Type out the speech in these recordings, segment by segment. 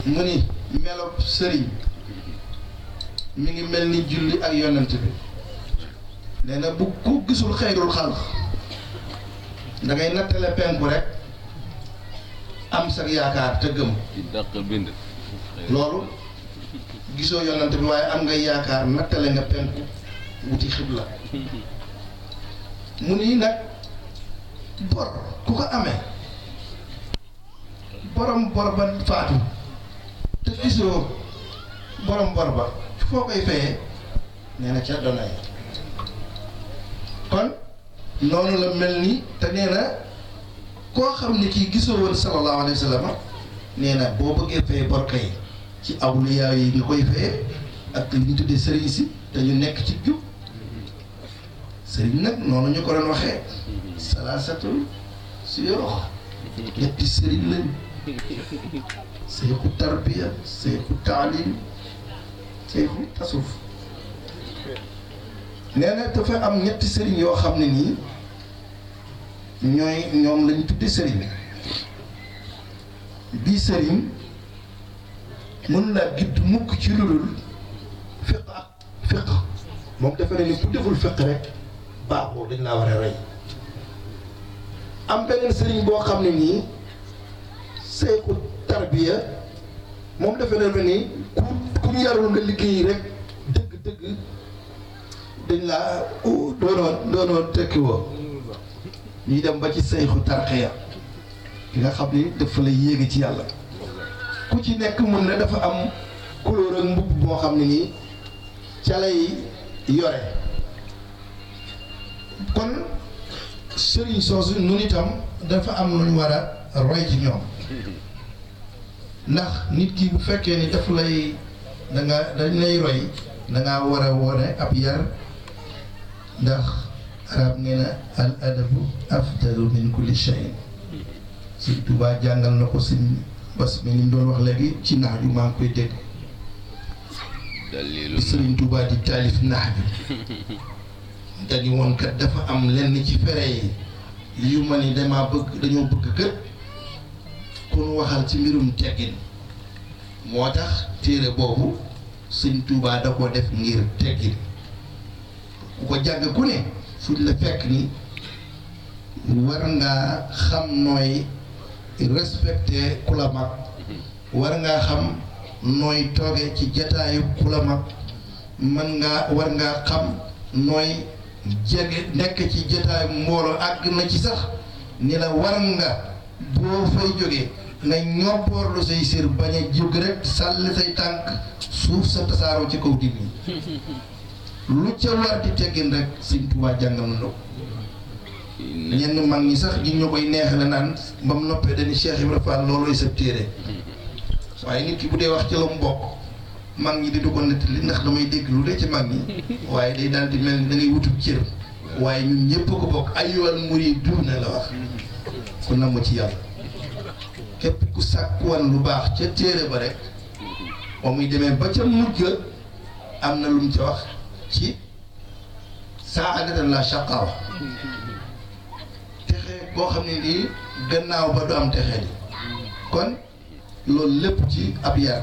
mu ni melob sëriñ mi ngi mel ni julli ak yonent bi nee na bu ku gisul xayrul xalq da ngay nattale penku rek am sa yaakaar te gëm loolu gisoo yonent bi waaye am nga yaakaar nattale nga penku wuti xibla mu ni nag bor ku ko amee borom bor ba faatu te gisoo borom bor ba foo koy fayee nee na ca donay kon noonu la mel ni te nee na koo xam ne kii gisoo woon sallallahu alayhi wa sallam nee na boo bëggee fay bor kay ci awliyaa yi nga koy fayee ak li ñu tuddee sëriñ si te ñu nekk ci jub sëriñ nag noonu ñu ko doon waxee salaasatul suyuux ñetti sëriñ lañ seexu tarbiya seexu taalim seexu tasuf nee na dafa am ñetti sëriñ yoo xam ne nii ñoom lañu tudde sëriñ bii sëriñ mën laa gidd mukk ci lulul fiq moom dafa ne ni ku deful fiq rek baaxoo dañ laa war a rey am beneen sëriñ boo xam ne nii seexu tarbiya moom dafa ne ni ku ñu yarul nga liggéey rek dëgg dañ laa doonoon tekki woo ñuy dem ba ci seexu tarxiya ki nga xam ni dafa lay yéege ci yàlla ku ci nekk mun na dafa am couleur ak mbubb boo xam ne nii ca lay yore kon sëriñ soosu nun itam dafa am lu ñu war a roy ci ñoom ndax nit ki bu fekkee ni daf lay dañ lay roy dangaa war a wone ab yar ndax arab nee na al adabu afdalu min kulli shay Sëñ Tuubaa jàngal na ko Sëñ Bas mi ni doon wax léegi ci nax ju maa ngi koy dégg bi Sëriñ Tuubaa di taalif nax bi dañu woon kat dafa am lenn ci fere yi yu ma ni dañoo bëgg kët ku nu waxal ci mbirum teggin moo tax téere boobu Sëñ Tuubaa da ko def ngir teggin ku ko jàng ku ne fuñ la fekk ni war ngaa xam nooy respecté ku la mag war ngaa xam nooy tooge ci jataayu ku la mag war ngaa xam nooy jege nekk ci jataayu mbooloo àgg na ci sax ni la war nga boo fay jógee nga ñoppoorlu say sir bañ a jóg rek sàlli say tànk suuf sa tasaaroo ci kaw nit ñi lu ca war di teggin rek Sëñ Tuubaa jàngal na ko ñenn mag ñi sax ñu koy neexale naan ba mu noppee dañu Cheikh Ibrahima Fall loolooy sa téere waaye nit ki bu dee wax ci la mu bokk mag ñi di du ko nettali ndax damay dégg lu dee ci mag ñi waaye day daal di mel ni da ngay wutub cër waaye ñun ñëpp ko bokk ayyuhal muriiduuna la wax ku namm ci yàlla képp ku sàkkuwan lu baax ca téere ba rek ba muy demee ba ca mujj am na lu mu ca wax ci saadatan la shaqaawa texe boo xam ne nii gannaaw ba du am texe di kon loolu lépp ci ab yar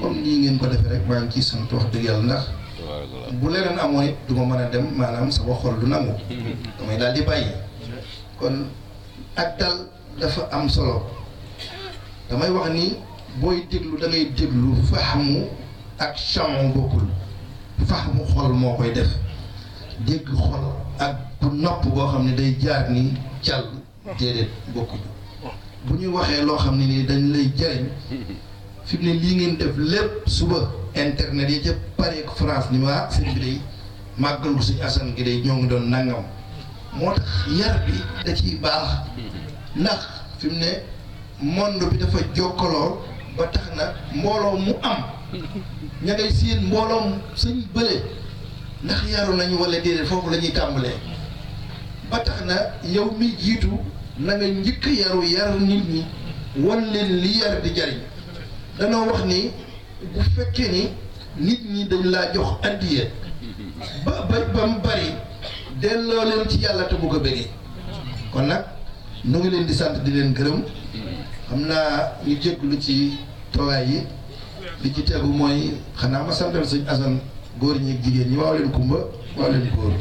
comme nii ngeen ko defee rek maa ngi ciy sant wax dëgg yàlla ndax bu leneen amoon it du ma mën a dem maanaam sama xol du nangu damay daal di bàyyi kon ak dal dafa am solo damay wax ni booy déglu da ngay déglu faxmu ak chamu bokkul faxmu xol moo koy def dégg xol ak bu nopp boo xam ne day jaar ni cal déedéet bokkul bu ñu waxee loo xam ne nii dañ lay jariñ fi mu ne lii ngeen def lépp suba internet yi ca Paris ak France ni ma sëñ bi day màggal ko Sëñ Asan gi day ñoo ngi doon nangam moo tax yar bi da ciy baax ndax fi mu ne monde bi dafa jokkaloo ba tax na mbooloo mu am ña ngay seen mbooloom sëñ bële ndax yaru nañu wala déedéet foofu la ñuy tàmbalee ba tax na yow mi jiitu na nga njëkk yaru yar nit ñi wan leen li yar di jariñ danoo wax ni bu fekkee ni nit ñi dañ laa jox addiya ba mu bari delloo leen ci yàlla te bu ko bëggee kon nag nu ngi leen di sant di leen gërëm xam naa ñu jégglu ci toogaay yi li ci tegu mooy xanaa ma santal sëñ Assane góor ñi ak jigéen ñi waaw leen kumba waaw leen góor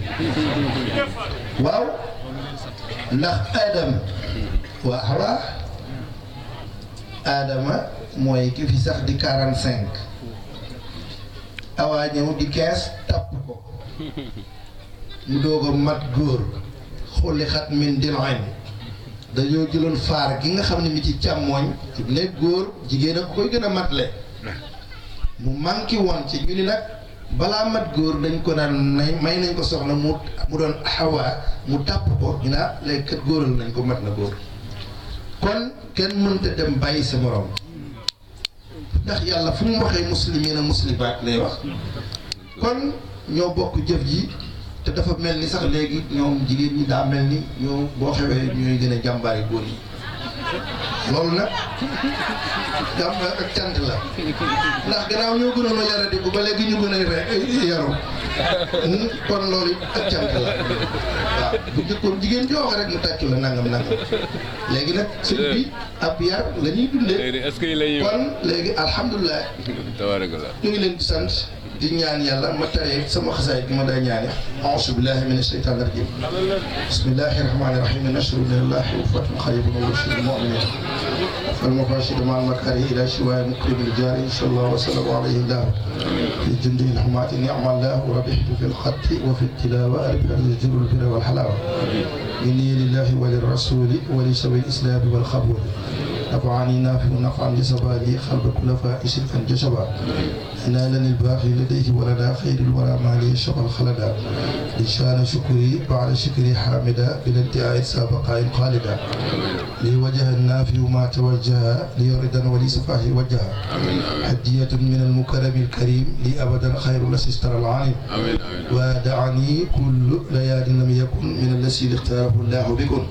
waaw ndax Adam wa Hawa Adama mooy ki fi sax di 45 Awa ñëw di 15 tapp ko mu doog a mat góor xulli xat min dilain dañoo jëloon faar gi nga xam ne mi ci càmmooñ ci nekk góor jigéen a koy gën a matle mu manqué woon ci ñu ni nag balaa mat góor dañ ko naan may nañ ko soxna mu doon Hawa mu tàpp ko ñu naa léegi kat góoral nañ ko mat na góor kon kenn mënta dem bàyyi sa morom ndax yàlla fu mu waxee muslimiina muslimaat lay wax kon ñoo bokk jëf ji te dafa mel ni sax léegi ñoom jigéen ñi daa mel ni ñoo boo xewee ñooy gën a jàmbaari góor yi loolu nag jàmbaar ak cant la ndax gannaaw ñoo gënoon a yaradi bu ba léegi ñu gën a yaru kon loolu ak cant la waaw bu jëkkoon jigéen joo wax rek mu tàccu la nangam léegi nag suñ bi ab yar la ñuy dundee kon léegi alhamdulilah ñu ngi leen di sant di ñaan yàlla ma taree sama xasaay bi ma day ñaane a'uuzu billahi mina shaytaani rajiim bismillahi rahmaani rahiim nasru lillahi wa fatun xaribun wa bashiril mu'minin fal mubashir ma'al makari ila shiwaay mukrimil jaari inshallah wa sallallahu alayhi wa fi jundil humati ni'mallahu rabihtu fil khatti wa fit tilawa arifan yajrul birra wal halawa inni lillahi wa lirrasuli wa li sabil islami wal qabul نفعني نافع نفعا لسبالي خلق كل فائش فانجشبا نالني الباقي لديه ولدا خير الورى مالي شغل خلدا لشان شكري بعد شكري حامدا بلا انتهاء سابقا خالدا لي وجه النافع ما توجه لي ردا ولي سفاه وجه هدية من المكرم الكريم لي أبدا خير لسستر العالم ودعني كل ليال لم يكن من الذي اختاره الله بكم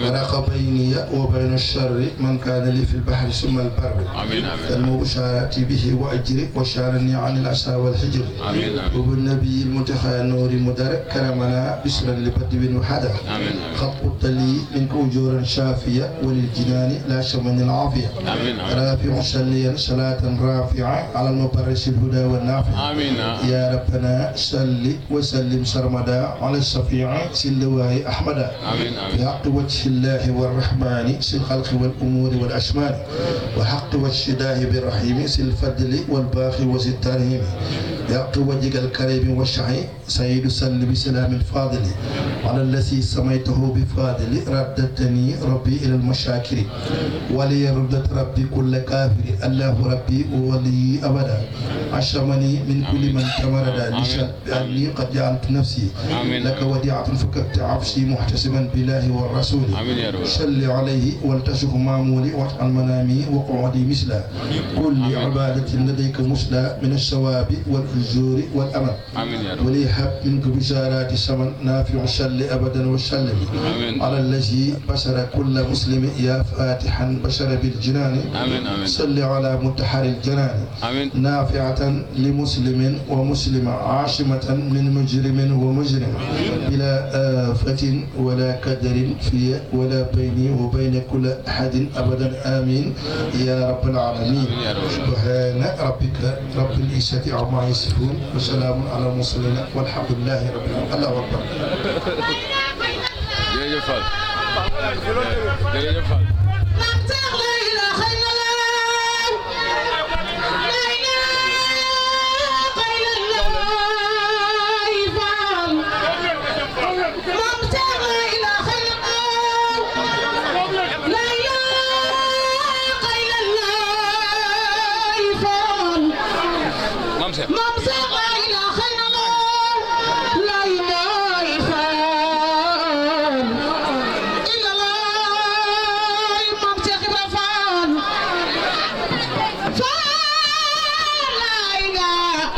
فرق بيني وبين الشر من كان لي في البحر ثم البر المبشرات به وأجري وشارني عن العشاء والحجر وبالنبي المنتخى النور مدر كرمنا بسرا لبدو وحدر خط لي منك أجورا شافية وللجنان لا شمن العافية رافع شليا صلاة رافعة على المبرش الهدى والنافع يا ربنا صل وسلم سرمدا على الشفيع سلواه أحمدا في حق وجه الله والرحمن سل الخلق والأمور والأشمال وحق والشداه بالرحيم سل الفضل والباقي وسل الترهيم بحق وجهك الكريم والشحي سيد سل بسلام الفاضل على الذي سميته بفاضل ردتني ربي إلى المشاكر ولي ردت ربي كل كافر الله ربي وولي أبدا عشمني من كل من تمرد لشد بأني قد جعلت نفسي لك وديعة فكبت عفشي محتسبا بالله والرسول صل عليه ولتشف معمولي واجعل منامي وقعدي مثله كل عبادة لديك مسلى من الثواب والأجور والأمل وليحب منك بشارات السمن نافع الشل أبدا والسلم على الذي بشر كل مسلم يا فاتحا بشر بالجنان صل على منتحر الجنان نافعة لمسلم ومسلمة عاصمة من مجرم ومجرم بلا آفة ولا كدر في ولا بيني وبين كل أحد أبدا آمين يا رب العالمين سبحان ربك رب العزة عما يصفون وسلام على المرسلين والحمد لله رب العالمين. الله أكبر. Mom